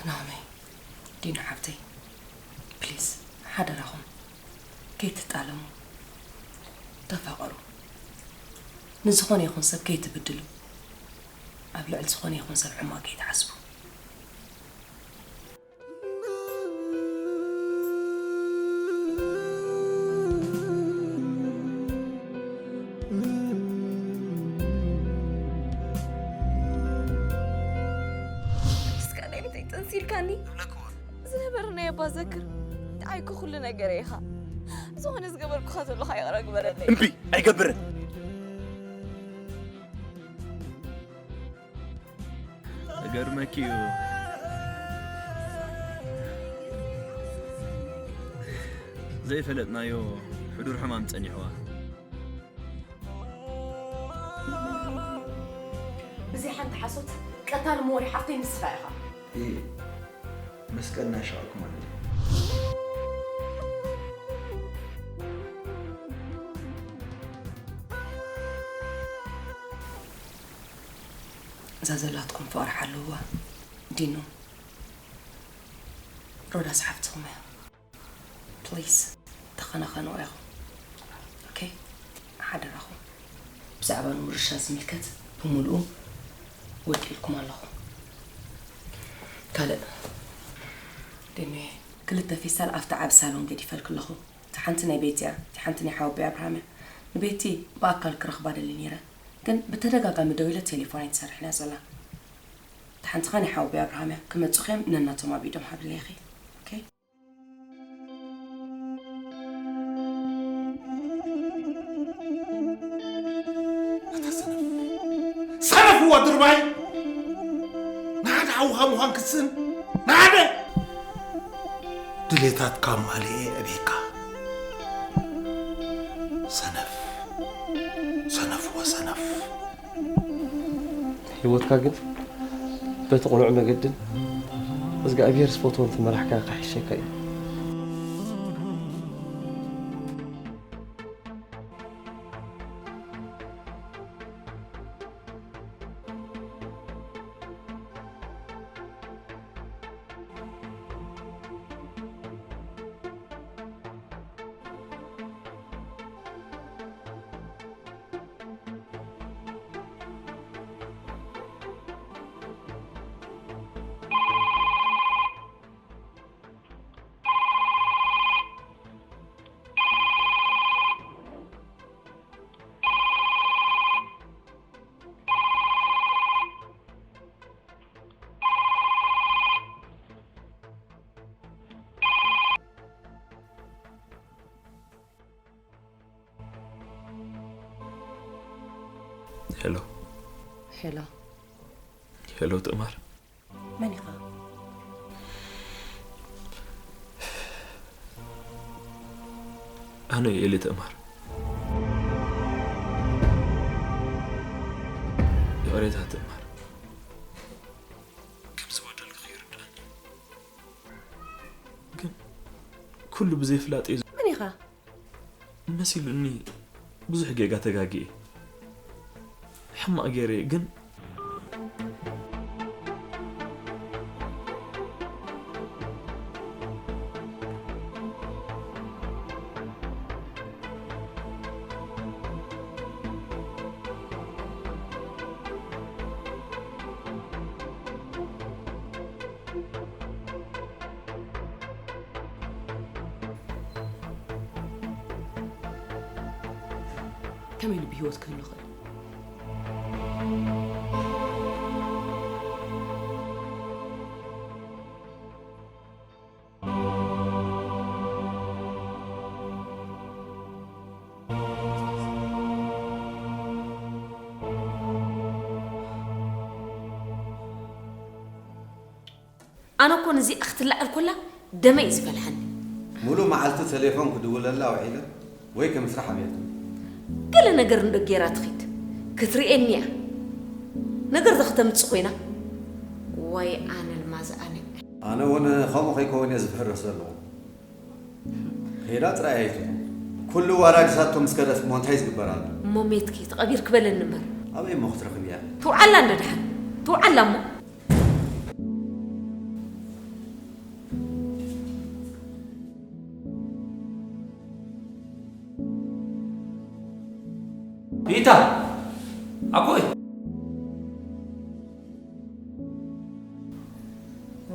ናሆመይ፣ ዲኑ ሓብተይ፣ ፕሊዝ፣ ሓደራኹም፣ ከይትጣለሙ፣ ተፋቐሩ። ንዝኾነ ይኹን ሰብ ከይትብድሉ፣ ኣብ ልዕሊ ዝኾነ ይኹን ሰብ ሕማቕ ከይትሓስቡ። እስካ ናይ ምንታይ ጥንሲ ኢልካኒ? ዝነበርናዮ እባ ዘክር። ደዓይኩ ኩሉ ነገር ኢኻ። ዝኾነ ዝገበርኩኻ ዘለኹ ይቕረ ግበረለይ። እምቢ፣ ኣይገብርን። እገርመኪ እዩ። ዘይፈለጥናዮ ሕዱር ሕማም ጸኒሕዋ። ብዘይ ሓንቲ ሓሶት ቀታሊ መወሪ ሓፍተይ ንስኻ ኢኻ። እየ መስቀል ናይ ሻዕኩ ማለት እዩ። እዛ ዘላትኩም ፍቕሪ ሓልውዋ። ዲኑ፣ ሮዳስ ሓፍትኹም እያ። ፕሊስ፣ ተኸናኸንዎ ኢኹም። ኦኬ? ሓደራኹም። ብዛዕባ ንውርሻ ዝምልከት ብምሉኡ ወኪልኩም ኣለኹ። ካልእ፣ ዲኑየ፣ ክልተ ፌስታል ኣብቲ ዓቢ ሳሎን ገዲፈልኪ ኣለኹ። እቲ ሓንቲ ናይ ቤቲ እያ፣ እቲ ሓንቲ ናይ ሓወቦይ ኣብርሃም እያ። ንቤቲ ብኣካል ክረኽባ ደሊ ነይረ፣ ግን ብተደጋጋሚ ደዊለ ቴሌፎን ኣይትሰርሕን እያ ዘላ። እታ ሓንቲ ኸኣ ናይ ሓወቦይ ኣብርሃም እያ። ክመጹ ኸም ነናቶም ኣብ ኢዶም ሃብለይ ኢኺ። ኦኬ? ኣታ ሰነፍ። ሰነፍ እዋ ድርባይ። ንሓደ ሓውኻ ምዃን ክትስእን። ንሓደ ድሌታትካ ኣማልኤ እቤካ። ሰነፍ። ሰነፍ ወሰነፍ። ህይወትካ ግን በቲ ቅኑዕ መገድን እግዚኣብሔር ዝፈትዎ እንትመራሕካ ክሕሸካ እዩ። ሄሎ። ሄሎ። ሄሎ ትእማር። መን ኢኻ? ኣነ እየ ኤሊ ትእማር። ይቕሬታ ትእማር። ከም ዝበደልኩኺ ይርድኣኒ። ግን ኩሉ ብዘይፍላጥ እዩ። መን ኢኻ? መሲሉኒ ብዙሕ ጌጋ ተጋግየ። ሕማቕ ገይረ እየ፣ ግን ከመይ ኢሉ ብህይወት ክህሉ ይኽእል? ኣነ እኮ ንዚኣ ክትለዓል ኮላ ደመይ እዩ ዝፈልሓኒ። ሙሉእ መዓልቲ ተሌፎን ክድውለላ ውዒለ ወይ ከም ስራሕ ኣብያትኒ። ገለ ነገር እንዶ ጌራ ትኺድ፣ ክትርእየኒ እያ። ነገር ዶ ክተምጽእ ኮይና? ዋይ ኣነ ልማዝ ኣነ። ኣነ እውን ከምኡ ከይከውን እየ ዝፍሕረስ ዘለኹ። ሄዳ ጥራይ ኣይትኹን። ኩሉ ዋላ ድሳቶ ምስ ከደት እሞ እንታይ ዝግበር ኣሎ? እሞ ሜትኪ ተቐቢርኪ በለኒ እምበር። ኣበይ እሞ ክትረኽብያ? ትውዓላ እንዶ ደሓን። ትውዓላ እሞ። ኣቦይ።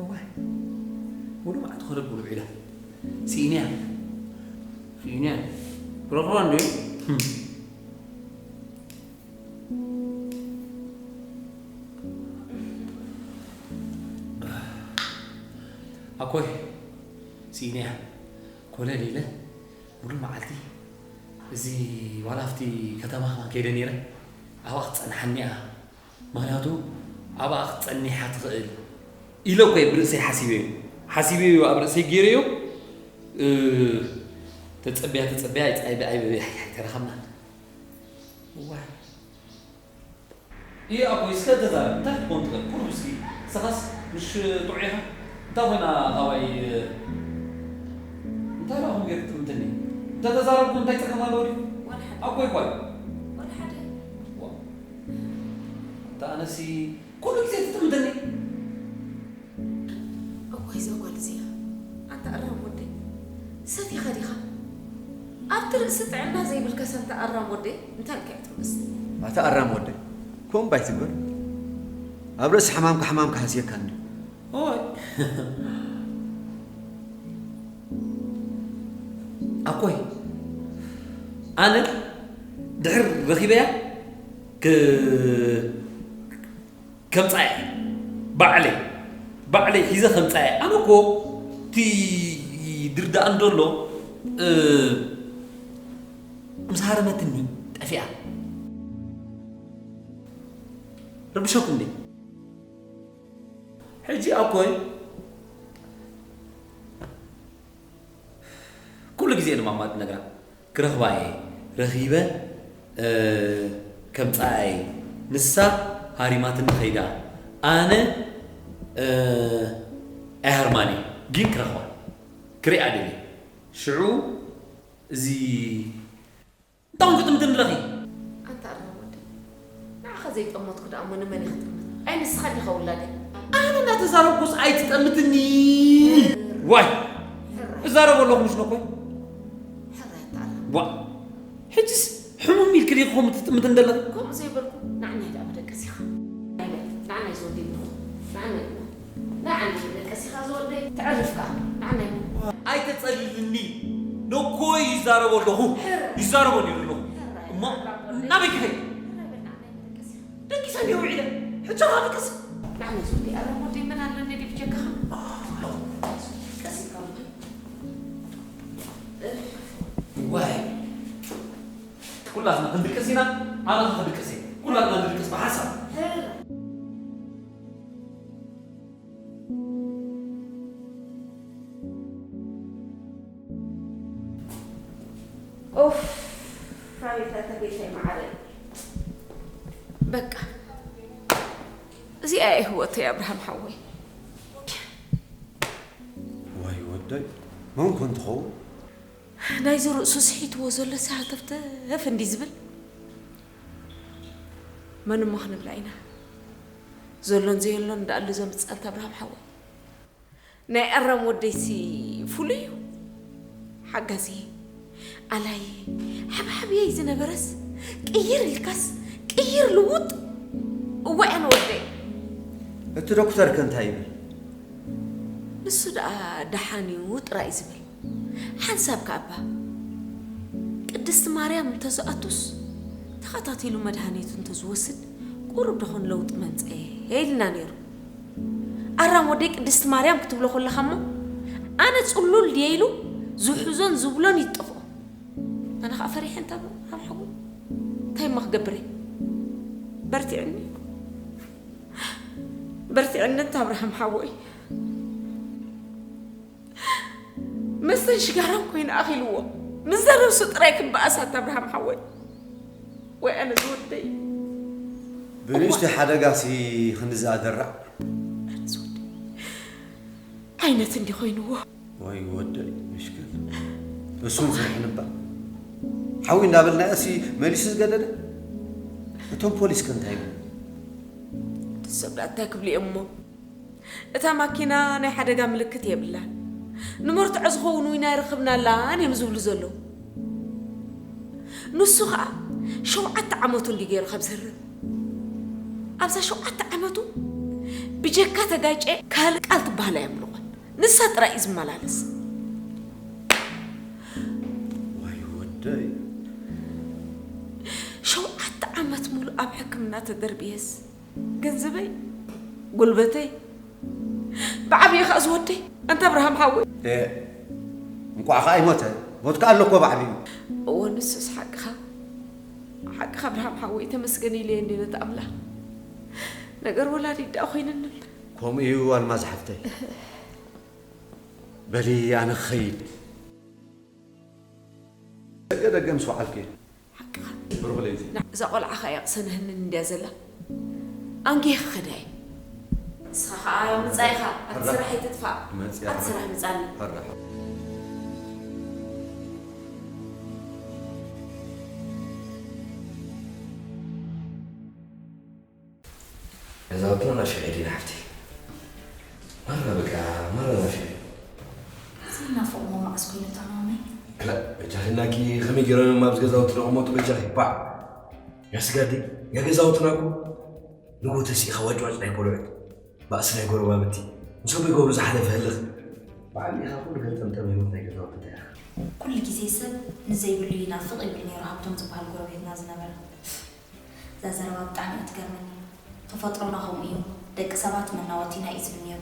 እዋይ፣ ሙሉ መዓልቲ ኮለል ሙሉ ውዒላ። ስኢንያ። ስኢንያ። ክረኽባ እንዴ? ኣኮይ፣ ስኢንያ። ኮለል ኢለ ሙሉ መዓልቲ እዚ ዋላ ኣብቲ ከተማ ከማን ከይደ ነይረ። ኣብኣ ክትጸንሓኒ እያ። ምኽንያቱ ኣብኣ ክትጸኒሓ ትኽእል ኢለ እኮ እየ ብርእሰይ ሓሲበዮ። ሓሲበዮ ኣብ ርእሰይ ገይረዮ። እ፣ ተጸብያ፣ ተጸብያ፣ ኣይጸ-፣ ኣይበ-፣ ኣይበ-፣ ኣይተረኸብናን። እዋይ። እየ ኣቦይ፣ እስከ ተዛረብ። እንታይ ክትኮን ትኽእል? ቁሩብ እስኪ፣ ንስኻስ ምሽ ጥዑይ ኢኻ? እንታይ ኮይና ካባይ፣ እንታይ ደኣ ኹን ገይሩ ትጥምትኒ? እንተ ተዛረብኩ እንታይ ጸገም ኣለዎ ድዩ? ዋላ ሓደ። ኣቦይ ኳይ። ዋላ ሓደ። ዋ። ኣታ ኣነሲ ኩሉ ግዜ ትጥምትኒ። እዋይ፣ እዛ ጓል እዚኣ። ኣንታ ኣራም ወደይ፣ ሰቲኻ ዲኻ? ኣብቲ ርእሲ ጥዕና ዘይብልካስ፣ ኣንታ ኣራም ወደይ፣ እንታይ ኢልካ እያ ትምለስ? ኣታ ኣራም ወደይ፣ ከምኡ እምባ ኣይትግበር። ኣብ ርእሲ ሕማምካ ሕማምካ ሃስየካ እንድዩ። ኦይ። ኣኮይ፣ ኣነ ድሕር ረኺበያ ክ-፣ ከምጻየ ባዕለይ፣ ባዕለይ ሒዘ ከምጻየ። ኣነ እኮ እቲ ድርዳኣን ዘሎ፣ እ፣ ምስ ሃረመትኒ ጠፊኣ። ረብሸኩም እንዴ? ሕጂ ኣኮይ ኩሉ ግዜ ንማማ ትነግራ፣ ክረኽባ እየ፣ ረኺበ፣ እ፣ ከምጽኣ እየ። ንሳ ሃሪማትኒ ከይዳ፣ ኣነ፣ እ፣ ኣይሃርማን እየ፣ ግን ክረኽባ፣ ክሪኣ ደልየ። ሽዑ እዚ እንታይ ኮንኪ ትጥምትኒ ኣለኺ? ኣንታ ኣራም ወደይ፣ ንዓኻ ዘይጠመትኩ ደኣ እሞ ንመን እየ ክጥምት? ኣይ ንስኻ ዲኻ ውላደይ? ኣነ እናተዛረብኩስ ኣይትጠምትኒ። ዋይ! ሕራይ። እዛረብ ኣለኹ ምሽ ነኮይ? ሕራይ ኣታ ኣራም። ዋ! ሕጅስ ሕሙም ኢልኪ ዲኺ ከምኡ ትጥምትኒ ዘለኺ? ከምኡ ዘይበልኩ፣ ንዓናይ ደኣ ብደቀስ ኢኻ። ኣይበል፣ ንዓናይ ዝወደይ ብልኹ። ንዓናይ ብልኹ። ንዓናይ ደቀስ ኢኻ ዝወደይ፣ ተዕርፍካ። ንዓናይ ብልኹ። ኣይተጸልልኒ። ነኮይ ይዛረቦ ኣለኹ። ሕር። ይዛረቦ ነይሩ ኣለኹ። ሕር። እሞ ናበይ ክኸይድ? ሕር በል፣ ንዓናይ ደቀስ ኢኻ። ደቂሰ እንዲሁ ውዒለ። ሕጂ ኸኣ ደቅስ። ንዓናይ ዝወደይ፣ ኣረ ወደይ መን ኣለኒ ድዩ ብጀካኻ? ቀስ ኢልካ እሞ። ዋይ። ኩላትና ክንድቅስ ኢና፣ ኣነ ኸኣ ክድቅስ እየ። ኩላትና ንድቅስ ብሓንሳብ። ኡፍ፣ ኣቤት ኣታ ጌታዬ መዓረይ። በቃ፣ እዚኣ እየ ህይወተይ ኣብርሃም ሓወይ። ዋይ ወደይ፣ መን ኮን ትኸውን? ናይዚ ርእሱ ስሒትዎ ዘሎ ሃተፍተፍ እንዲ ዝብል፣ መን እሞ ክንብላ ኢና? ዘሎን ዘየሎን እንዳኣሉ ዘምጽእ ኣንታ ኣብርሃም ሓወይ። ናይ ኣራም ወደይሲ ፍሉይ እዩ። ሓጋዚ፣ ኣላይ፣ ሓብሓብየይ ዝነበረስ ቅይር ኢልካስ ቅይር ልውጥ። እዋይ ኣነ ወደይ። እቲ ዶክተር ከ እንታይ ይብል? ንሱ ደኣ ደሓን እዩ ጥራይ ዝብል። ሓንሳብ ከኣባ ቅድስቲ ማርያም እንተዝኣቱስ ተኸታቲሉ መድሃኒቱ እንተዝወስድ ቁሩብ ደኾን ለውጢ መምጸኤ ኢልና ነይሩ። ኣራም ወደይ ቅድስቲ ማርያም ክትብሎ ከለኻ እሞ ኣነ ጽሉል ድየ ኢሉ ዝሕዞን ዝብሎን ይጠፍኦ። ኣነ ኸኣ ፈሪሐ እንታ ኣብርሃም ሓወይ እንታይ እሞ ክገብር እየ? በርቲዕኒ፣ በርቲዕኒ እንታ ኣብርሃም ሓወይ። መስተን ሽጋራን ኮይኑ ኣኺልዎ። ምስ ነብሱ ጥራይ ክበኣስ ኣታ ኣብርሃም ሓወይ። ወይ ኣነ ዝወደይ። ብንእሽተይ ሓደጋሲ ክንድዚ ኣደራዕ። ኣነ ዝወደይ። ዓይነት እንዲ ኮይንዎ። ወይ ወደይ ምሽክን። እሱን ፍርሕንባ። ሓዊ እንዳበልናዮ እሲ መሊሱ ዝገደደ። እቶም ፖሊስ ከ እንታይ ይብሉ? እቲ ሰብ ደኣ እንታይ ክብሉ እዮም እሞ? እታ ማኪና ናይ ሓደጋ ምልክት የብላን። ንመርትዖ ዝኸውን ዊና ኣይረኸብናላን እዮም ዝብሉ ዘለዉ። ንሱ ኸኣ ሸውዓተ ዓመቱ እንዲ ገይሩ ካብ ዝህረም ኣብዛ ሸውዓተ ዓመቱ ብጀካ ተጋጨ ካልእ ቃል ትበሃል ኣየምልቖን። ንሳ ጥራይ እዩ ዝመላለስ። ዋይ ወደይ። ሸውዓተ ዓመት ሙሉእ ኣብ ሕክምና ተደርብየስ ገንዘበይ፣ ጉልበተይ፣ ብዓብየ ከኣ ዝወደይ። ኣንታ ኣብርሃም ሓወይ። እንቋዕ ከኣ ኣይሞተ። ሞት ከኣ ኣሎ እኮ ብዓብዩ። እወ ንሱስ ሓቅኻ። ሓቅኻ ኣብርሃም ሓወይ፣ ተመስገን ኢለየ እንደ ነቲ ኣምላኽ። ነገር ወላዲት ደኣ ኮይነኒ እምበር። ከምኡ እዩ ኣልማዝ ሓፍተይ። በሊ ኣነ ክኸይድ። ደገ ደገ ምስ ወዓልኩ እየ። ሓቅኻ። ብሩኽ ለይቲ። እዛ ቆልዓ ኸኣ እያ ቅሰንህንን እንድያ ዘላ። ኣንጊህ ክኸዳ እየ። ንስኻ ኸኣ ምጻኢኻ ኣብቲ ስራሕ ኣይትጥፋእ። ኣብቲ ስራሕ ምጻኒ። ገዛውትና ናፊቐ ዲና ሓፍተይ? ማራ በቃ ማራ ናፊቐ። ዘይናፍቕዎ መዓስ ኮይኑ እታ ማመይ? ክላእ በጃኺ እናኪ ከመይ ገይሮም እዮም ኣብዚ ገዛውቲ ዝቕመጡ በጃኺ ባዕ። ያ ስጋዲ ያ ገዛውትና እኮ ንጎ ተሲእኻ ዋጭዋጭ ናይ ቆልዑት ባእሲ ናይ ጎረባብቲ ምስ ኣቦይ ገብሩ ዝሓለፈ ህልኽ በዓል ኢኻ ኩሉ ገልጠምጠም ህይወት ናይ ገዛውትና ኢኻ። ኩሉ ግዜ ሰብ ንዘይብሉ ይናፍቕ ይብል ነይሩ ሃብቶም ዝበሃል ጎረቤትና ዝነበረ። እዛ ዘረባ ብጣዕሚ እያ ትገርመኒ። ተፈጥሮና ከምኡ እዩ፣ ደቂ ሰባት መናወቲና እዩ ዝብል ነይሩ።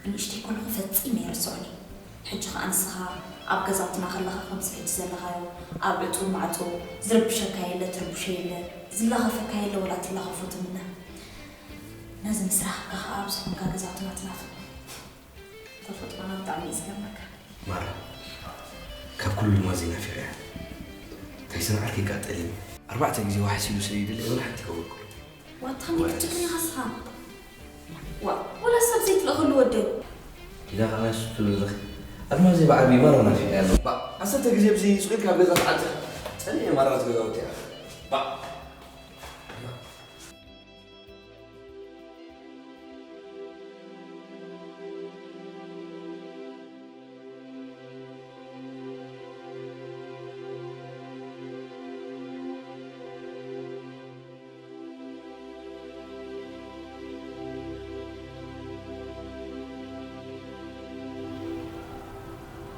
ብንእሽተይ ከለኹ ፈጺመ ኣይርስዖን እየ። ሕጂ ከኣ ንስኻ ኣብ ገዛውትና ከለኻ ከምዚ ሕጂ ዘለኻዮ ኣብ ዕጹው ማዕጹው ዝርብሸካ የለ ትርብሾ የለ ዝላኸፈካ የለ ወላ ትላኸፎ ትምነ። ነዚ ምስ ረኸብካ ከኣ ኣብ ዝኾንካ ገዛውትና ትናፍቕ። ተፈጥሮና ብጣዕሚ እዩ ዝገርመካ። ማራ ካብ ኩሉ ድማ ዘይናፊቐያ እንታይ ስነ ዓርከይ ከኣ ጠሊመ ኣርባዕተ ግዜ ዋሕስ ኢሉ ስለ ይደሊ ወላ ሓንቲ ከበልኩሉ። ዋታ ከመይ ክትጭክን ኢኻ ንስኻ? ዋ ወላ ሰብ ዘይትልእኸሉ ወደይ። ኪዳ ከኣ ናይ ሱሱ ልልኽ ኣድማዚ ብዓብዪ ማራ ናፊቐያ ኣለኹ። ባእ ዓሰርተ ግዜ ብዚ ስቕ ኢልካ ኣብ ገዛ ትዓጽ ጸኒሐ ማራ ዝገዛውቲ እያ። ባእ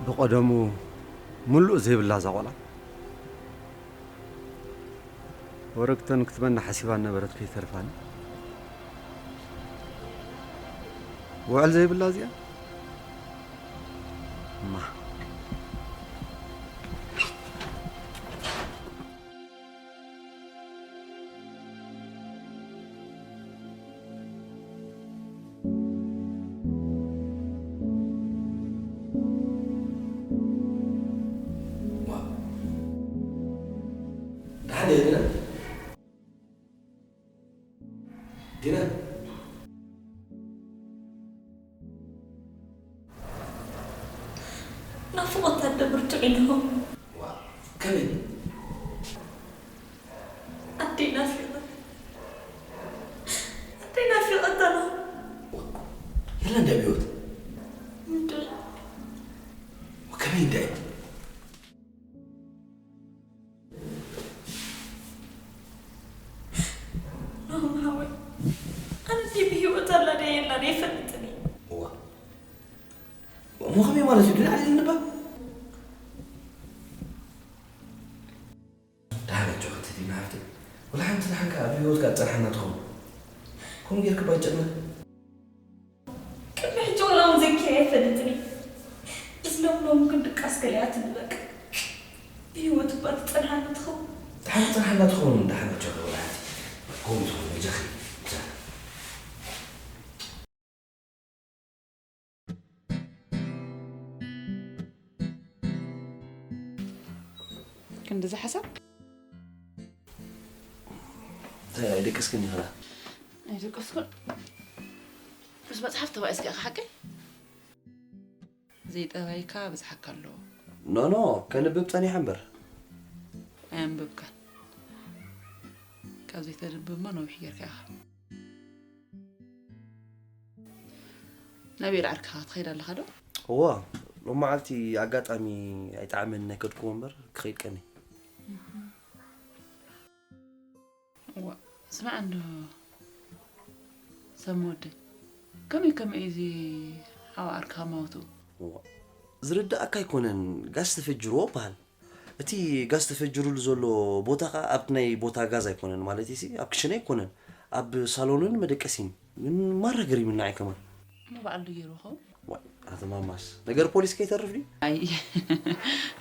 ብቐደሙ ምሉእ ዘይብላ እዛ ቆልዓ ወረግተን ክትበና ሓሲባ ነበረት ከይተርፋኒ። ውዕል ዘይብላ እዚኣ እማ። ደሓን ዲና? ዲና? ናፍቖት ኣደ ብርቱዕ ኢልኹም። ዋ፣ ከመይ? ኣደይ ናፊቐ ኣደይ ናፊቐት ኣለኹ። የላ እንዳ ብህይወት? ምድር ከመይ እንዳይ? ናሆም ሓወይ ኣነ ድየ ብህይወት ኣላ ድየ የላን ኣይፈልጥን እየ። እዋ እሞ ከመይ ማለት እዩ? ድና ዓሊ ልንባ? ደሓን ኣጆኺ ትዲና ሓፍተይ። ወላ ሓንቲ ደሓን ከኣ ብህይወት ከኣ ትጸንሓና ትኸውን። ከምኡ ጌርኪ ባይጨነቕ። ቅድሚ ሕጂ ዋላ እውን ዘኪረ ኣይፈልጥን እየ። እዚ ሎም ሎም ግን ድቃስ ገለ እያ ትብል በቃ። ብህይወት እባ ትጸንሓኒ ትኸውን። ደሓን ትጸንሓና ትኸውን ደሓን ኣጆኺ ወላ ሓንቲ። ከምኡ ትኸውን በጃኺ። ክንድዚ ሓሳብ እንታይ ኣይደቀስክን ኢኻ? ኣይደቀስኩን። ምስ መጽሓፍ ተባኢስካ ኢኻ ሓቀይ? ዘይጠባይካ ብዝሓካ ኣለዎ። ኖ ኖ ከንብብ ጸኒሐ እምበር። ኣየንብብካን። ካብ ዘይተንብብማ ነዊሕ ጌርካ ኢኻ። ናበይ ዳዓርካ ክትኸይድ ኣለኻ ዶ? እዋ ሎም መዓልቲ ኣጋጣሚ ኣይጠዓመን ናይ ከድክዎ እምበር ክኸይድ ቀኒ። ስማዕ እንዶ ሰም ወደይ፣ ከመይ ከመይ እዚ ሓው ዓርክኻ ማውትኡ? እዋ፣ ዝርዳእካ ኣይኮነን፣ ጋዝ ተፈጅርዎ በሃል። እቲ ጋዝ ተፈጅሩሉ ዘሎ ቦታ ኸኣ ኣብቲ ናይ ቦታ ጋዝ ኣይኮነን፣ ማለት ሲ ኣብ ክሽነ ኣይኮነን፣ ኣብ ሳሎንን መደቀሲን። ግን ማራ ገሪምና ኣይ ከማን። እሞ በዓል ዶ ገይርዎ ኸውን? ዋይ፣ ኣቲ ማማስ፣ ነገር ፖሊስ ከይተርፍ ድዩ? ኣይ፣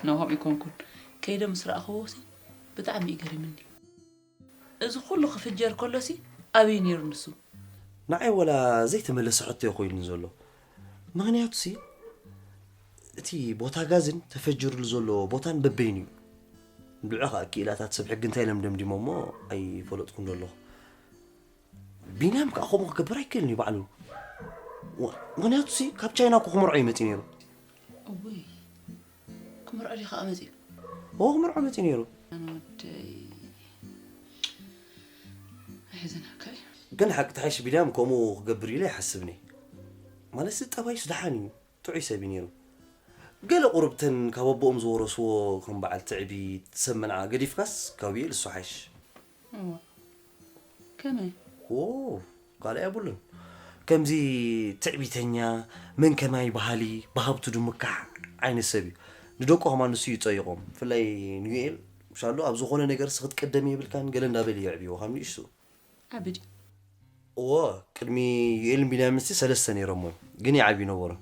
ኖ፣ ከምኡ ኣይኮንኩን። ከይደ ምስ ረኣኽዎ ሲ ብጣዕሚ እዩ ገሪምኒ። እዚ ኩሉ ክፍጀር ከሎሲ ኣበይ ነይሩ ንሱ? ንዓይ ወላ ዘይተመለሰ ሕቶ እዩ ኮይኑኒ ዘሎ። ምኽንያቱሲ እቲ ቦታ ጋዝን ተፈጅሩሉ ዘሎ ቦታን በበይኑ እዩ። ንድዑ ኸኣ ክኢላታት ሰብ ሕጊ እንታይ ኢሎም ደምዲሞሞ ኣይፈለጥኩን ዘለኹ። ቢንያም ከኣ ከምኡ ክገብር ኣይክእልን እዩ ባዕሉ። ወ-፣ ምኽንያቱሲ ካብ ቻይና እኮ ክምርዖ እዩ መጺኡ ነይሩ። እውይ፣ ክምርዖ ድዩ ከኣ መጺኡ? ኦ፣ ክምርዖ መጺኡ ነይሩ። ኣነ ወደይ፣ ኣይሕዘናካ እዩ። ግን ሓቂ ተሓይሽ ቢንያም ከምኡ ክገብር ኢለ ኣይሓስብን እየ። ማለትሲ ጠባዩስ ደሓን እዩ፣ ጥዑይ ሰብ እዩ ነይሩ። ገለ ቁሩብ እተን ካብ ኣቦኦም ዝወረስዎ ከም በዓል ትዕቢት፣ ሰብ መንዓ ገዲፍካስ ካብ ዩኤል እሱ ሓይሽ። እዋ፣ ከመይ? ዎ፣ ካልእ የብሉን። ከምዚ ትዕቢተኛ፣ መን ከማይ በሃሊ፣ ብሃብቱ ድምካሕ ዓይነት ሰብ እዩ። ንደቁ ከማን ንሱ እዩ ጸይቖም። ብፍላይ ንዩኤል፣ ምሻሉ ኣብ ዝኾነ ነገርሲ ክትቅደም የብልካን፣ ገለ እንዳበለ የዕብይዎ፣ ካብ ንእሽቱ። ዓቢ ድዩ? እዎ፣ ቅድሚ ዩኤልን ቢንያምንሲ ሰለስተ ነይሮም እዮም፣ ግን ይዓብዩ ነበሩ።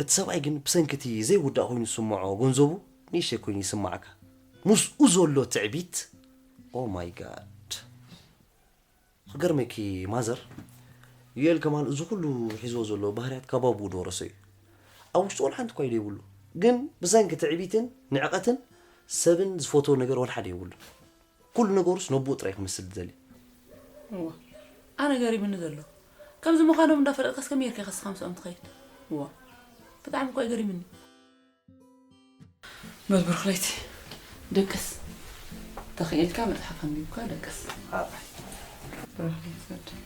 እቲ ሰብኣይ ግን ብሰንኪ እቲ ዘይውዳእ ኮይኑ ዝስምዖ ገንዘቡ ንእሽተይ ኮይኑ ይስምዓካ። ምስኡ ዘሎ ትዕቢት፣ ኦ ማይ ጋድ። ክገርመኪ ማዘር፣ ዩኤል ከማን እዚ ኩሉ ሒዝዎ ዘሎ ባህርያት ካብ ኣቡኡ ዝወረሶ እዩ። ኣብ ውሽጡ ወላ ሓንቲ እኳ ኢሉ የብሉ። ግን ብሰንኪ ትዕቢትን ንዕቐትን ሰብን ዝፈትዎ ነገር ወላ ሓደ የብሉ። ኩሉ ነገሩስ ነቦኡ ጥራይ ክመስል ዝደሊ። እዋ፣ ኣነ ገሪምኒ ዘሎ። ከምዚ ምዃኖም እንዳፈለጥካስ ከመይ ጌርካ ኢኻ ንስኻ ምስኦም ትኸይድ? እዋ፣ ብጣዕሚ እኮ እዩ ገሪምኒ። በል ብሩኽለይቲ፣ ደቅስ። ተኽኢልካ መጽሓፍ ኣንቢብካ ደቅስ። ኣባይ። ብሩኽለይቲ ወደይ።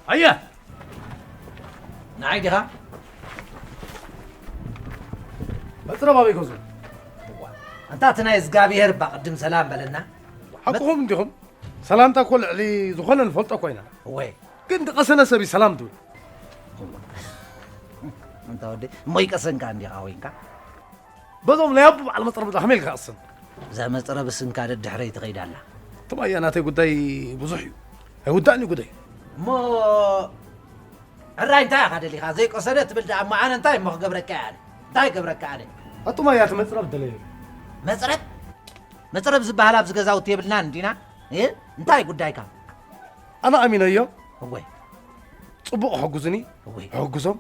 ኣየ! ንዓይ ዲኻ? መጽረብ ኣበይ ገዝኡ? እዋ፣ ኣንታ እቲ ናይ እግዚኣብሄር እባ ቅድም ሰላም በለና። ሓቅኹም እንዲኹም። ሰላምታ እኮ ልዕሊ ዝኾነ ንፈልጦ እኮ ኢና። እወ። ግን ዝቐሰነ ሰብ እዩ ሰላም ትብል። ኣንታ ወደይ፣ እሞ ይቀሰንካ እንዲኻ ኮይንካ? በዞም ናይ ኣቦ በዓል መጽረብ ከመይ ኢልካ ክቕሰን? እዛ መጽረብ ስንካ ደድሕረይ ትኸይድ ኣላ። ትማያ ናተይ ጉዳይ ብዙሕ እዩ። ኣይውዳእን እዩ ጉዳይ። እሞ ሕራይ እንታይ ኢኻ ደሊኻ? ዘይቀሰነ ትብል ደኣ እሞ ኣነ እንታይ እሞ ክገብረካ እየ ኣነ? እንታይ ክገብረካ ኣነ? ኣቱማያ እቲ መጽረብ ደለየ። መጽረብ? መጽረብ ዝበሃል ኣብዚ ገዛውቲ የብልናን እንዲና? እ? እንታይ ጉዳይካ? ኣነ ኣሚነዮ። እወይ። ጽቡቕ ሕጉዝኒ። እወይ። ሕጉዞም።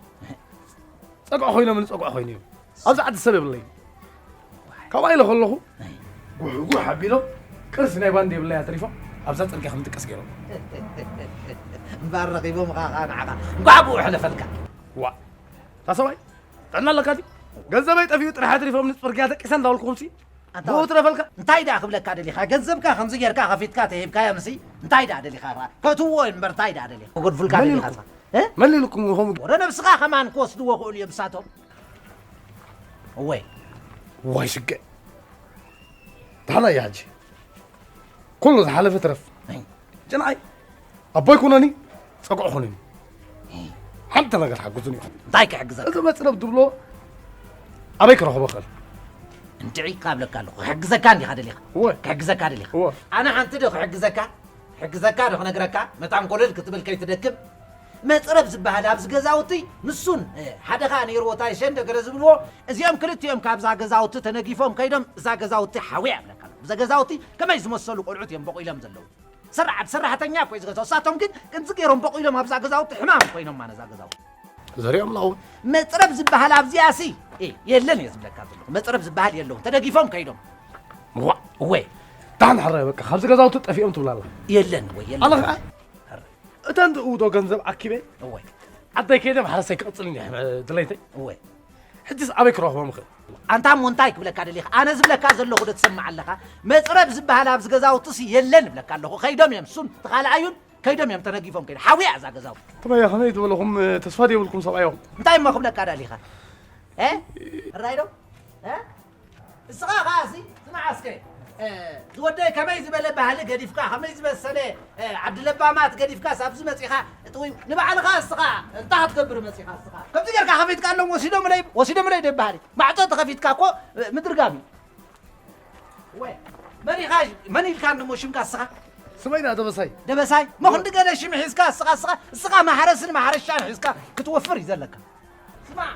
ጸግዒ ኮይኖም ንጸግዒ ኮይኑ እዮም። ኣብዚ ዓዲ ሰብ የብለይ። ካብኣ ኢለ ከለኹ ጉሕጉሕ ኣቢሎም ቅርሲ ናይ ባንድ የብለይ ኣትሪፎም ኣብዛ ጽርግያ ከም ድቀስ ገይሮም። እምበኣር ረኺቦም ኸዓ ንዓኻ። እንኳዕ ብኡ ሕለፈልካ። ዋ፣ እታ ሰብኣይ ጥዕና ኣለካ ድዩ? ገንዘበይ ጠፊኡ ጥራሕ ኣትሪፎም ንጽርግያ ደቂሰ እንዳበልኩኹምሲ ኣንታ ብኡ ትረፈልካ? እንታይ ደኣ ክብለካ ደሊኻ? ገንዘብካ ከምዚ ጌርካ ከፊትካ ተሂብካዮምሲ እንታይ ደኣ ደሊኻ ኢኻ? ከእትውዎ እዮም እምበር እንታይ ደኣ ደሊኻ? ከጎድፉልካ መን ደሊኻ ኢልኩም? ኢኻ? እ? መን ኢልኩም ኢኹም? ወረ ነብስኻ ከማን ክወስድዎ ክእሉ እዮም ንሳቶም። እወይ። ዋይ ሽገ። ደሓና እያ ሕጂ። ኩሉ ዝሓለፈ ትረፍ። ኣይ። ጭንዓይ። ኣቦይ ኩነኒ፣ ጸግዑ ኩነኒ። ሓንቲ ነገር ሓግዙኒ ኢኹም። እንታይ ክሕግዘካ? እዚ መጽረብ ትብሎ ኣበይ ክረኽቦ እኽእል? እንድዒ ካብለካ ኣለኹ። ክሕግዘካ እንዲኻ ደሊኻ? እወ። ክሕግዘካ ደሊኻ? እወ። ኣነ ሓንቲ ዶ ክሕግዘካ? ክሕግዘካ ዶ ክነግረካ? መታን ኮለል ክትብል ከይትደክም። መጽረብ ዝበሃል ኣብዚ ገዛውቲ ንሱን፣ እ፣ ሓደ ኸኣ ነይርዎ፣ ታይ ሸንደ ገለ ዝብልዎ፣ እዚኦም ክልቲኦም ካብዛ ገዛውቲ ተነጊፎም ከይዶም እዛ ገዛውቲ ሓውያ እብለካ ኣለኹ። እዛ ገዛውቲ ከመይ ዝመሰሉ ቆልዑት እዮም በቑሎም ዘለዉ። ሰራዓት ሰራሕተኛ እኮ እዩ ዝገዛው። እሳቶም ግን ቅንዚ ገይሮም በቑሎም ኣብዛ ገዛውቲ ሕማም ኮይኖም ማነ እዛ ገዛውቲ። ዘሪኦም ኣለዉ። መጽረብ ዝበሃል ኣብዚኣሲ፣ እ፣ የለን እየ ዝብለካ ዘለኹ። መጽረብ ዝበሃል የለውን። ተደጊፎም ከይዶም። ምዋእ። እወ። ዳን ሕረ በቃ፣ ካብዚ ገዛውቲ ጠፊኦም ትብላ ኣላ። የለን፣ እወ፣ የለን። ኣላ ኸዓ? ሕረ። እተን ዝእውዶ ገንዘብ ኣኪበ። እወ። ዓደይ ከይደ ማሕረሰይ ክቕጽል እየ ድሌተይ። እወ። ሕጅስ ኣበይ ክረኽቦም እኽእል? ኣንታ እሞ እንታይ ክብለካ ደሊኻ? ኣነ ዝብለካ ዘለኹ ዶ ትሰምዕ ኣለኻ? መጽረብ ዝበሃል ኣብዚ ገዛውትሲ የለን እብለካ ኣለኹ። ከይዶም እዮም፣ እሱን እቲ ካልኣዩን ከይዶም እዮም ተነጊፎም ከይዶም። ሓውያ እዛ ገዛውቲ። ተመያ ከመይ ዝበለኹም ተስፋ ዘይብልኩም ሰብኣይ ኢኹም። እንታይ እሞ ክብለካ ደሊኻ? እ? እራይ ዶ? እ? እስኻ ኸኣ ሲ፣ ስማዕ እስከ፣ እ፣ ዝወደይ ከመይ ዝበለ ባህሊ ገዲፍካ፣ ከመይ ዝበሰለ፣ እ፣ ዓዲ ለባማት ገዲፍካስ ኣብዚ መጺኻ፣ ጥውይ፣ ንባዕልኻ እስኻ እንታይ ክትገብር መጺኻ እስኻ? ከምዚ ጌርካ ከፊትካ ኣለዎም ወሲዶምለይ፣ ወሲዶምለይ ዶ ይበሃል? ማዕጾ ተኸፊትካ እኮ፣ እ፣ ምድርጋም እዩ። ወይ፣ መን ኢኻ፣ መን ኢልካ እሞ ሽምካ እስኻ? ስመይ ዳ ደበሳይ። ደበሳይ? እወ። መኽንዲ ገለ ሽም ሒዝካ እስኻ፣ እስኻ፣ እስኻ ማሕረስን ማሕረሻን ሒዝካ ክትወፍር እዩ ዘለካ። ስማዕ፣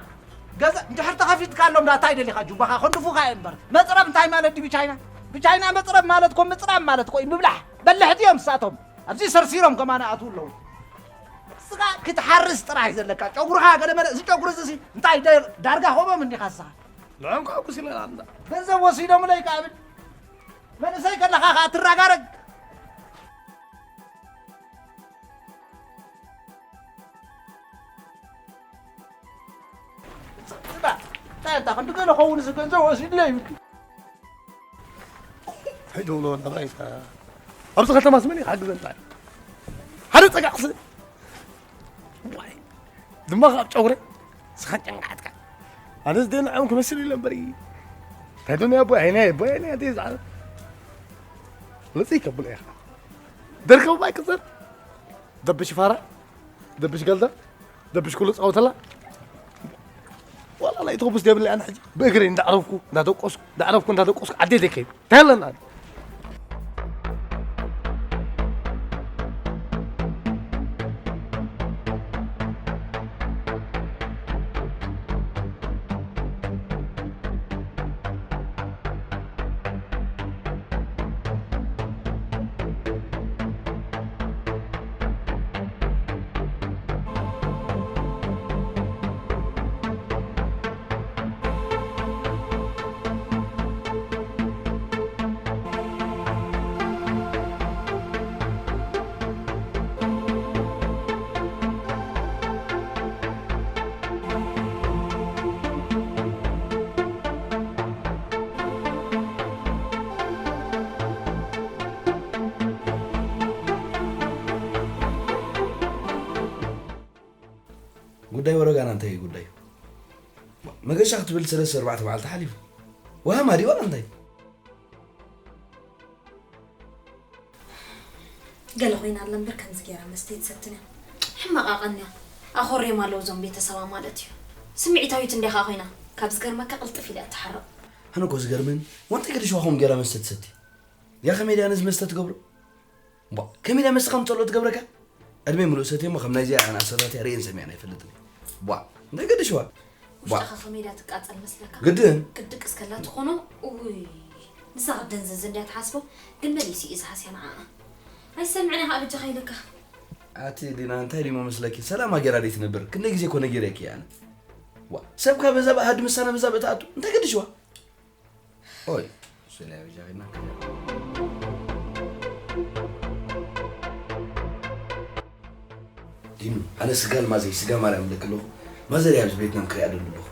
ገዛ እንድሕር ተኸፊትካ ኣሎ እንዳ እንታይ ደሊኻ ጁባኻ ከንድፉኻ እየ እምበር። መጽረብ እንታይ ማለት ድዩ ብቻይና? ብቻይና መጽረብ ማለት እኮ ምጽራብ ማለት እኮ እዩ። ምብላሕ በልሕቲ እዮም ንሳቶም። ኣብዚ ሰርሲሮም ከማን ኣትዉ ኣለዉ። ስጋ ክትሓርስ ጥራሕ እዩ ዘለካ። ጨጉርኻ ገለ መለ፣ እዚ ጨጉሪ እዚ ሲ እንታይ ደ-፣ ዳርጋ ከምኦም እንዲኻ ስኻ። ንዕኦም ከሐጉስ ኢለ ኢና እንዳ። ገንዘብ ወሲዶምለይ ከኣ ብል። መንእሰይ ከለኻ ከኣ ትረጋረግ። ስማ፣ እንታይ ኣንታ ክንዲ ገለ ኸውን እዚ ገንዘብ ወሲድለይ ይብል። እንታይ ደውሎ ናባይ ከ? ኣብዚ ከተማስ መን እዩ ክሓግዘና? ሓደ ጸጋዕሲ። ዋይ። ድማ ካብ ጨጉረ ስኻን ጨንጋዕትካ። ኣነስ ደይ ንዕኦም ክመስል ኢለ እምበር። እንታይ ዶ ናይ ኣቦይ፣ ኣይ ናይ ኣቦይ፣ ኣይ ናይ ኣደይ ዝዓለ። ልጽይ ከብሎ ኢኻ። ደርከቡ ኣይቅጽር። ደብሽ ፋራ፣ ደብሽ ገልዳ፣ ደብሽ ኩሉ ጻወተላ። ዋላ ናይ ኣውቶቡስ ደብለ ኣነ ሕጂ ብእግሪ እንዳዕረፍኩ፣ እንዳደቆስኩ፣ እንዳዕረፍኩ፣ እንዳደቆስኩ ዓዲ ደከይ። ታለና። ጉዳይ ወረጋና እንታይ እዩ ጉዳዩ? መገሻ ክትብል ሰለስተ ኣርባዕተ መዓልቲ ሓሊፉ። ወሃማ ድዩ ዋላ እንታይ? ገለ ኮይና ኣላ እምበር ከምዚ ገይራ መስተ ኣይትሰትን እያ። ሕማቕ ኣቐንያ። ኣኾርዮም ኣለዉ እዞም ቤተሰባ ማለት እዩ። ስምዒታዊት እንዲያ ኸኣ ኮይና። ካብ ዝገርመካ ቅልጥፍ ኢላ እያ ትሓርቕ። ኣነ እኮ ዝገርመኒ፣ ወንጠይ ገዲሽዋ ከምኡ ገይራ መስተ ትሰቲ። ያ ከመይ ድያ ነዚ መስተ ትገብሮ? ቧ፣ ከመይ ኢላ መስተ ከም ትጸልኦ ትገብረካ? ዕድመይ ምሉእ ሰትየ እሞ ከም ናይዚኣ ኣናእሰታት እያ ርእየን ሰሚዐን ኣይፈልጥን እየ። ቧ፣ እንታይ ገደሽዋ? ቧ። ውሽጥኻ ከመይ ኢላ ትቃጸል መስለካ? ግድን። ቅድቅ እስከላ ትኾኖ፣ እውይ፣ ንሳ ክትደንዝዝ እንድያ ትሓስቦ፣ ግን መሊሱ እዩ ዝሃስያ ንዓኣ። ኣይሰምዕን እየ ከዓ በጃኻ ኢለካ። ኣቲ ሊና፣ እንታይ ድዩ መስለኪ? ሰላማ ጌራ ደይ ትነብር? ክንደይ ግዜ እኮ ነጊረኪ እየ ኣነ። ዋ፣ ሰብ ካብ በዛ ብኣሃዱ ምሳና በዛ ብእትኣቱ፣ እንታይ ገደሽዋ? ኦይ፣ ስለ ያበጃ ኸና። ዲኑ፣ ኣነ ስጋ ልማዘይ፣ ስጋ ማርያም እብለኪ ኣለኹ። ማዘር እያ ኣብዚ ቤትና ምክሪኣ ደሉ ኣለኹ።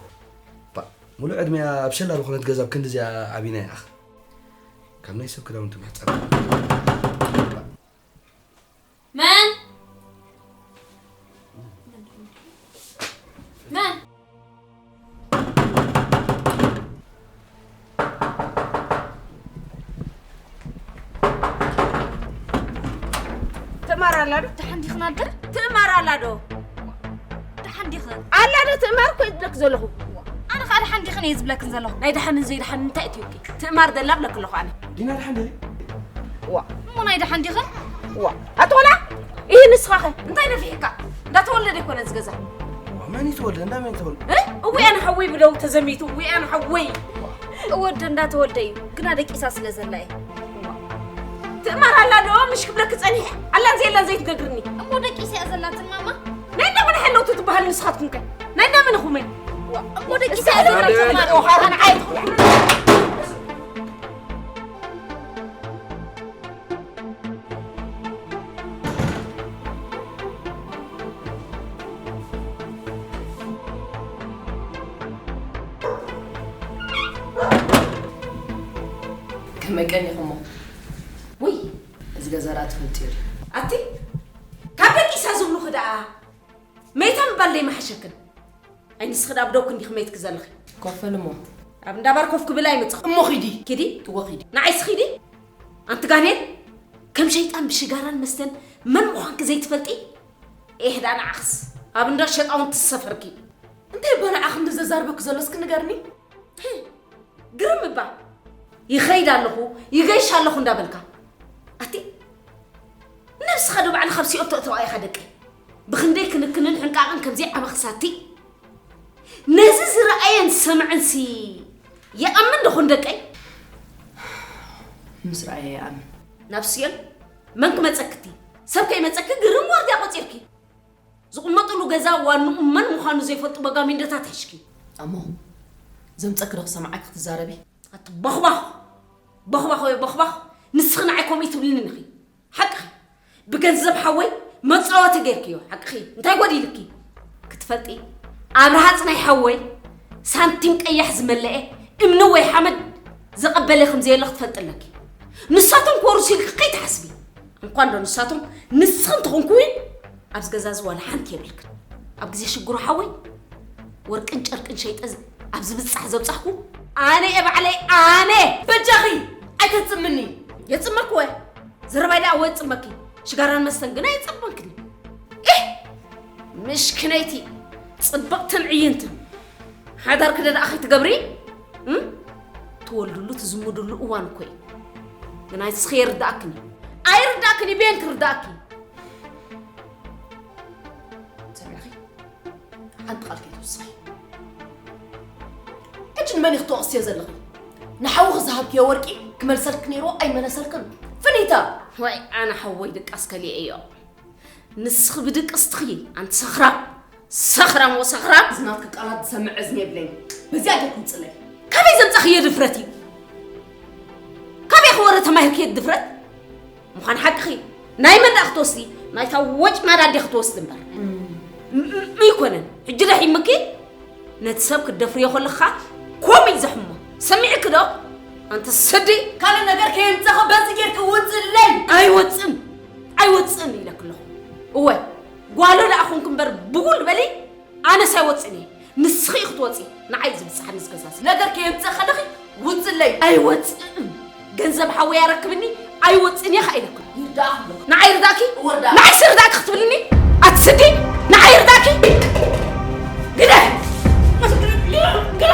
ባ፣ ሙሉእ ዕድመያ ኣብ ሸላ ዝኾነት ገዛ ኣብ ክንዲ እዚኣ ዓቢና ይኣኽ። ካብ ናይ ሰብ ክዳውንቲ ምሕጻብ። መን? መን? ትእማር ኣላ ዶ? ደሓን ዲኽን ኣደ? ትእማር ኣላ ዶ? ደሓን ዲኽን? ኣላ ዶ ትእማር እኮ እየ ዝብለኪ ዘለኹ። ኣነ ኸኣ ደሓን ዲኽን እየ ዝብለክን ዘለኹ። ናይ ደሓንን ዘይደሓንን እንታይ እትዩኪ? ትእማር ደላ ብለክ ኣለኹ ኣነ። ዲና ደሓን ደሊ? ዋ፣ እሞ ናይ ደሓን ዲኽን? ዋ፣ ኣትኾላ? ይህ ንስኻኸ? እንታይ ነፊሕካ? እንዳተወለደ ይኮነ ዝገዛ። ዋ፣ መን ይተወልደ? እንዳ መን ይተወልደ? እ? እዊ ኣነ ሓወይ ብደው ተዘሚቱ፣ እዊ ኣነ ሓወይ። ወደ እንዳተወልደ እዩ፣ ግና ደቂሳ ስለ ዘላ እየ። ትእማር ኣላ ዶ? ምሽ ክብለክ ጸኒሐ። ኣላን ዘየላን ዘይትነግርኒ። እሞ ደቂሳ እያ ዘላትን ማማ? ናይ እንዳ መን ሓለውቲ ትበሃል ንስኻትኩም ከ? ናይ እንዳ መን ኢኹም? ዋ፣ እሞ ደቂሳ እያ ዘላትን ማማ? ከመይ ቀኒኹሞ? ውይ፣ እዚ ገዛ ደኣ ትፈልጥዮ ዲኺ? ኣቲ፣ ካብ ደቂሳ ዝብሉኺ ደኣ መይታ ምባል ደይመሓሸክን? ኣይ ንስኺ ደኣ ብደውኪ እንዲኺ መይትኪ ዘለኺ። ኮፍ በሊ እሞ። ኣብ እንዳ ባር ኮፍ ክብል ኣይመጻኹ። እሞ ኺዲ። ኪዲ? እወ ኺዲ። ንዓይስ ኺዲ? ኣንቲ ጋኔን፣ ከም ሸይጣን ብሽጋራን መስተን መን ምዃንኪ ዘይትፈልጢ? ኤህ ደኣ ንዓኽስ ኣብ እንዳ ሸጣውንቲ ዝሰፈርኪ። እንታይ እባ ንዓ ክንዲ ዘዛርበኪ ዘሎ እስኪ ንገርኒ? ግርም እባ። ይኸይድ ኣለኹ፣ ይገይሽ ኣለኹ እንዳበልካ። ኣቲ ነብስኻ ዶ ባዕልኻ ኣብ ሲኦል ተእተዋ ኢኻ ደቀይ? ብኽንደይ ክንክንን ሕንቃቕን ከምዚ ዓበኽሳቲ ነዚ ዝረኣየን ዝሰምዐንሲ ይኣምን ዶ ኹን ደቀይ? ምስ ረኣየ ይኣምን። ናብ ሲኦል መን ክመጸክቲ? ሰብ ከይመጸኪ ግርም ዋርድያ ቆጺርኪ። ዝቕመጥሉ ገዛ ዋንኡ መን ምዃኑ ዘይፈልጡ በጋሚንዶታት ሒሽኪ። እሞ ዘምጸኪ ዶ ክሰምዓኪ ክትዛረቢ? ኣቲ ቦኽባኽ፣ ቦኽባኽ ወይ ቦኽባኽ፣ ንስኺ ንዓይ ከምኡ ትብልኒ ኢኺ። ሓቅኺ። ብገንዘብ ሓወይ መጻወቲ ጌርክዮ። ሓቅኺ። እንታይ ጎዲልኪ? ክትፈልጢ፣ ኣብርሃ ጽናይ ሓወይ ሳንቲም ቀያሕ ዝመለአ እምኒ ወይ ሓመድ ዘቐበለ ከም ዘየሎ ክትፈልጢ ኣለኪ። ንሳቶም ክወርሱ ኢልኪ ከይትሓስቢ። እንኳን ዶ ንሳቶም፣ ንስኺ እንተኾንኩ እውን ኣብዚ ገዛ እዚ ዋላ ሓንቲ የብልክን። ኣብ ግዜ ሽግሩ ሓወይ ወርቅን ጨርቅን ሸይጠ ዝ-፣ ኣብ ዝብጻሕ ዘብጻሕኩ ኣነ እየ ባዕለይ፣ ኣነ። በጃኺ ኣይተጽምኒ። የጽመኩ ወ-፣ ዘረባይ ደኣ ወጽመኪ። ሽጋራን መስተን ግና የጸመክኒ። ኢህ! ምሽክነይቲ ጽብቕትን ዕይንትን። ሓዳርኪ ደኣ ከይትገብሪ፣ እም? ትወልድሉ ትዝምድሉ እዋን እኮ እዩ። ግና ንስኺ የርድኣክን እዩ። ኣይርድኣክን እዩ፣ በየን ክርድኣኪ? ሰሚዕኺ? ሓንቲ ቃል ከይትውስኺ። ሕጂ ንመን ኢኺ ትወቕስዮ ዘለኺ? ንሓውኺ ዝሃብክዮ ወርቂ ክመልሰልኪ ነይርዎ ኣይመለሰልክን። ፍኒታ! ዋይ፣ ኣነ ሓወይ ድቃስ ከሊኤዮ። ንስኺ ብድቅስትኺ፣ ኣንቲ ሰኽራም፣ ሰኽራም ወሰኽራም። እዚ ናትኪ ቃላት ዝሰምዕ እዝኒ የብለይን። በዚኣ ጌርኪ ውፅለይ። ካበይ ዘምጻኽዮ ድፍረት እዩ? ካበይ ኸ ወረ ተማሂርክዮ ድፍረት? ምዃን ሓቅኺ፣ ናይ መን ደኣ ክትወስዲ? ናይታ ወጭማዳ ኣዴኺ ክትወስዲ እምበር። ም-፣ ም-፣ ኣይኮነን። ሕጂ ደሒምኪ ነቲ ሰብ ክትደፍርዮ ከለኻ ከምኡ እዩ ዘሕሞ። ሰሚዕኪ ዶ? ኣንቲ ስዲ። ካልእ ነገር ከየምጸኸ በዚ ጌርኪ ውጽለይ። ኣይወጽን፣ ኣይወጽን ኢለኪ ኣለኹ። እወ፣ ጓሎ ደኣ ኹንኪ እምበር ብጉል በሊ፣ ኣነስ ኣይወጽን እየ። ንስኺ ኢኺ ክትወጺ፣ ንዓይ ዝብጽሓኒ ዝገዛዝ። ነገር ከየምጸ ከለኺ ውጽለይ። ኣይወጽእን። ገንዘብ ሓወይ ኣረክብኒ፣ ኣይወጽእን እየ ከኣ ኢለኪ። ይርዳእኺ ኣለኹ። ንዓይ ይርዳእኪ? እወ ርዳእ። ንዓይስ ይርዳእኪ ክትብልኒ? ኣቲ ስዲ፣ ንዓይ ይርዳእኪ? ግደ! ግደ!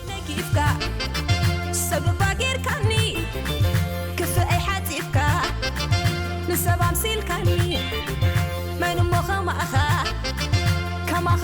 ነጊፍካ ሰብ እባ ጌርካኒ፣ ክፍኣይ ሓጺብካ ንሰብ ኣምሲልካኒ። መን እሞ ከማኻ፣ ከማኻ